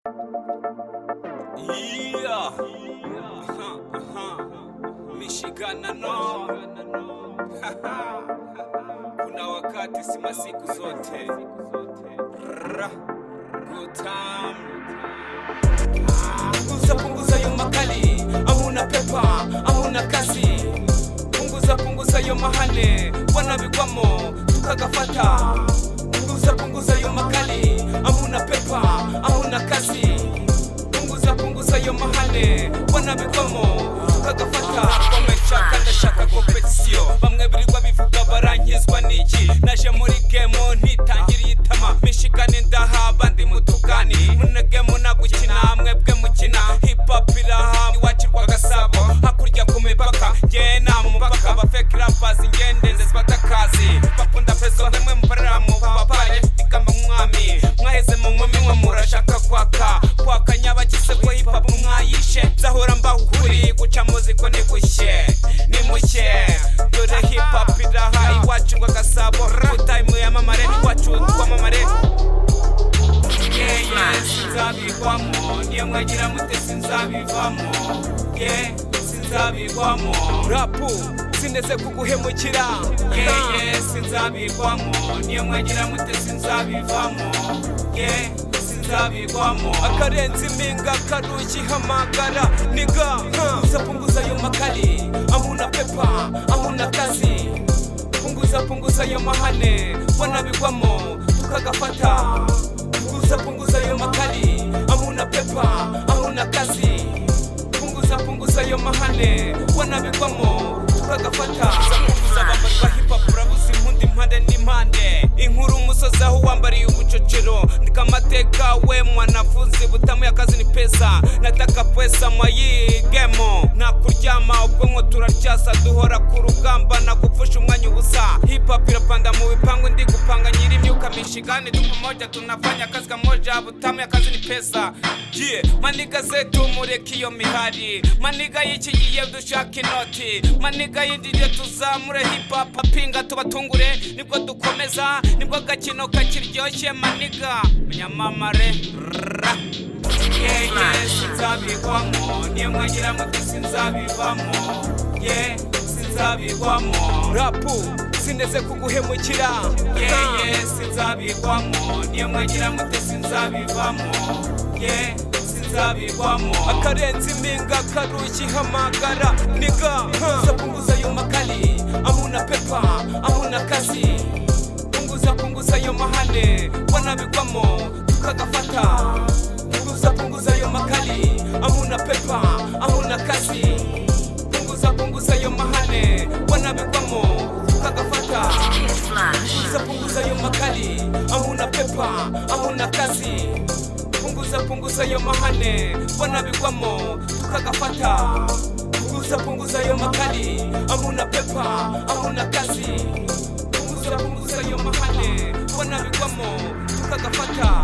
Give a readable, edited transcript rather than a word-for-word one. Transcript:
Yeah. Aha. Michigana no. Kuna wakati si masiku zote. Ra. Good time. Punguza, punguza yo makali, amuna pepa, amuna kazi. Punguza, punguza yo mahane, wanabigwamo tukagafata. Punguza, punguza yo makali, amuna pepa, amuna kazi. Punguza, punguza yo mahane, wanabigwamo tukagafata. Komeza ndashaka competition, bamwe birirwa bivuga barankizwa n'iki? Naje muri game ntitangiriye itama, Michigan ndaha abandi mutugani munege munagukina mwebwe mukina. Hip hop iraha iwacu Gasabo, hakurya ku mipaka, nge nta mupaka. Ba fake rappers ngende batakazi bakunda peso, namwe muparira mu papare ikamba mwami mwaheze mu nkumi, mwe murashaka kwaka kwaka nyabakise ko hip hop mwayishe. Nzahora mbahukuri guca muziko ni gushye ni mushye, dore hip hop iraha iwacu rwa Gasabo. Time yamamare iwacu twamamare. Yeah, sinzabigwamo, niyo mwagira mute sinzabivamo. Yeah, sinzabigwamo, rapu sineze kuguhemukira. Yeah, sinzabigwamo, niyo mwagira mute sinzabivamo. Yeah, sinzabigwamo, akarenze impinga karukihamagara niga. Punguza, punguza yo makali, amuna pepa, amuna kazi. Punguza, punguza yo mahane, wanabigwamo tukagafata. Punguza, punguza yo makali, amuna pepa, amuna kazi. Punguza, punguza yo mahane, wanabigwamo tukagafata. Punguza bambarwa hip hop, urabuza impundi impande n'impande, inkuru umusozi aho wambariye ubucocero. Ndika amateka we mwanafunzi, butamu ya kazi ni pesa, nataka pesa mwayi game. Nta kuryama, ubwonko turaryasa, duhora ku rugamba, nagupfusha umwanya ubusa. Hip hop irapanda mu bipangu, ndi gupanga nyiri imyuka. Michigan tuko moja, tunafanya kazi kamoja, butamu ya kazi ni pesa. Yeah, maniga zetu mureke iyo mihari, maniga y'iki gihe dushaka inoti, maniga y'indiye tuzamure hip hop, apinga tubatungure, nibwo dukomeza, nibwo agakino kakiryoshye, maniga munyamamare. Ra. Yeah, sinzabigwamo, niyo mwagira muti sinzabivamo. Yeah, sinzabigwamo, rapu sineze kuguhemukira. Yeah, sinzabigwamo, niyo mwagira muti sinzabivamo. Yeah, sinzabigwamo, akarenze impinga karukihamagara niga. Punguza, punguza yo makali, amuna pepa, amuna kazi. Punguza, punguza yo mahane, wanabigwamo tukagafata. Punguza, punguza yo makali, amuna pepa, amuna kazi. Punguza, punguza yo mahane, wanabigwamo tukagafata. Punguza, punguza yo makali, amuna pepa, amuna kazi. Punguza, punguza yo mahane, wanabigwamo tukagafata. Punguza, punguza yo makali, amuna pepa, amuna kazi. Punguza, punguza yo mahane, wanabigwamo tukagafata.